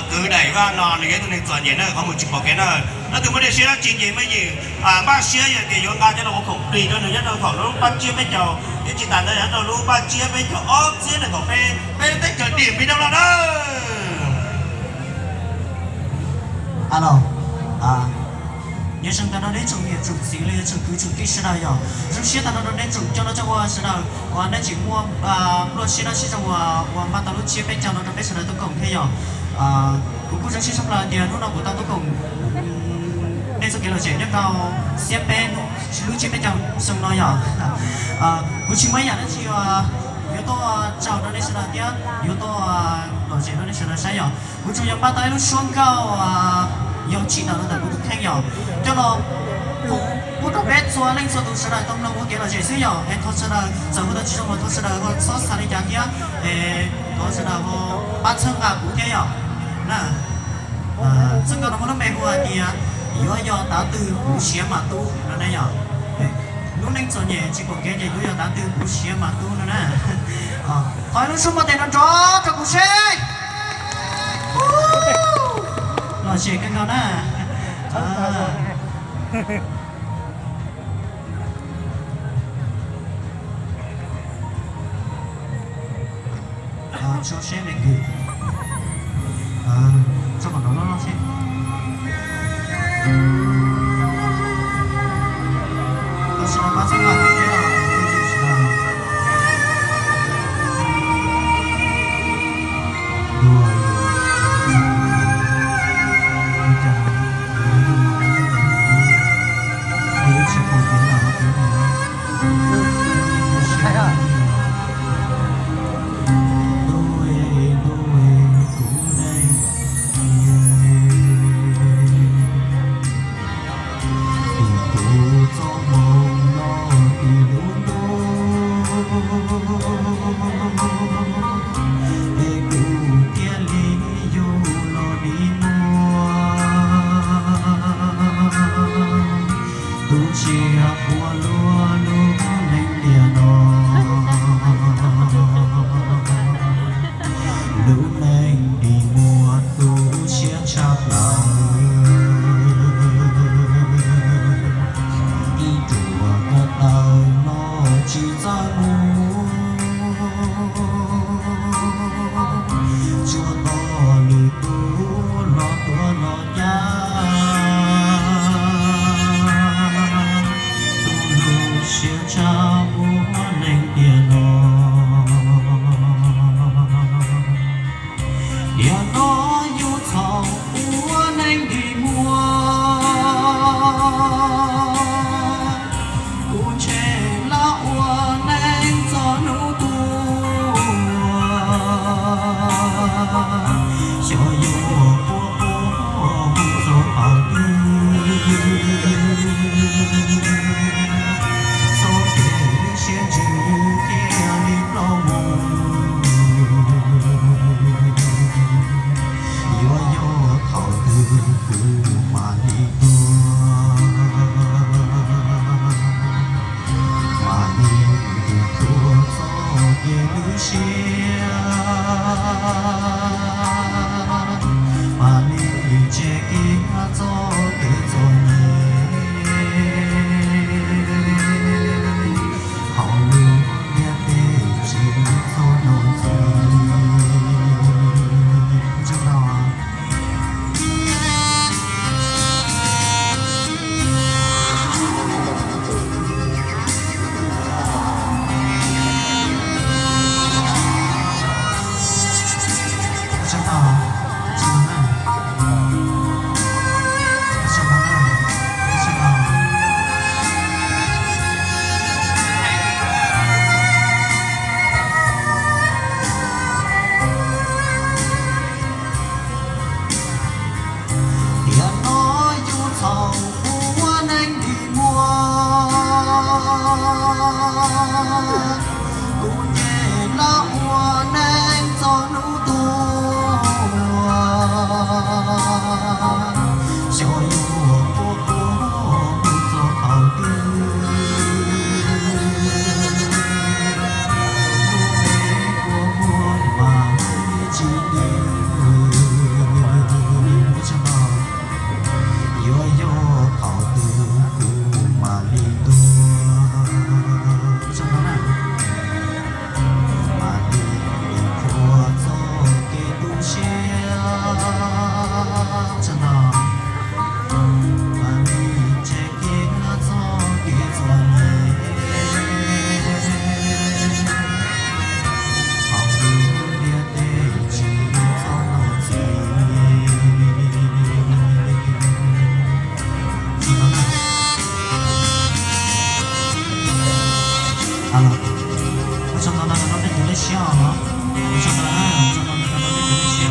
Kwv Daim Vaj no nws yog ib tug neeg txom nyem na, qhov mus tsis pom kev na. Leej twg muaj dej siab dab tsi ces me nyem npaj siab yog tias yuav nqa coj los ua khoom plig rau nws nyob rau thaum lub paj tsiab peb caug, thiab tsis tas ntawd nyob rau lub paj tsiab peb caug ob txhiab nees nkaum peb, peb lub teb chaws Điện Biên Đông no na. Alo, nyob zoo ntau rau nej tsoom niam tsoom txiv los yog tsoom kwv tsoom tij sawv daws yom. Zoo siab tag nrho rau nej tsoom coj noj coj ua sawv daws uas nej tseem muaj plua siab dawb siab zoo uas uas npaj tau lub tsiab peb caug no rau peb sawv daws tuaj koom thiab yom. Kuv kuj zoo siab tshaj plaws tias hnub no kuv tau tuaj koom nej txoj kev lom zem nyob rau xiab peb lub tsiab peb caug xyoo no yom. Kuv tsis muaj ib yam dab tsi yuav tuaj tsaug rau nej sawv daws thiab yuav tuaj lom zem rau nej sawv daws saib yom. Kuv tsuas yog npaj tau ib lub suab nkauj yog tsim tawm los ntawm kuv tus kheej yom, coj los pub rau peb txhua leej txhua tus sawv daws tau mloog ua kev lom zem xwb yom. Es thov sawv daws txawm hu tau tsis zoo los thov sawv daws ho txhob xav li cas thiab, es thov sawv daws ho pab txhawb nqa kuv thiab yom. Txoj nkauj no muaj lub npe hu hais tias yuav yog tav twg kuv siav mam tub no na yom. Lub neej txom nyem tsis pom kev ces yuav yog tav twg kuv siav mam tub no na. Thov ib lub suab npau tes nrov nrov rau kuv seb. Lom zem kawg nkaus na. Tso seb me kwv, tso kom nrov loj loj seb. Tam sim no pab txhawb nqa kuv thiab. Tim kuv txoj hmoo no tim lub ntuj, es kuv thiaj li yug los dim muag. Tu siab ua luaj lub neej tiam no, lub neej dim muag tu siab tshaj plaws. Ib ruam ko taw los tsis txawj mus, tsuas tos lwm tus los tuav los cav. Tu lub siab tshaj ua neej tiam no, tiam no yus txhaum ua neej dim muag. Kuv ntshe lawv ua neej txog hnub tuag, xyov yus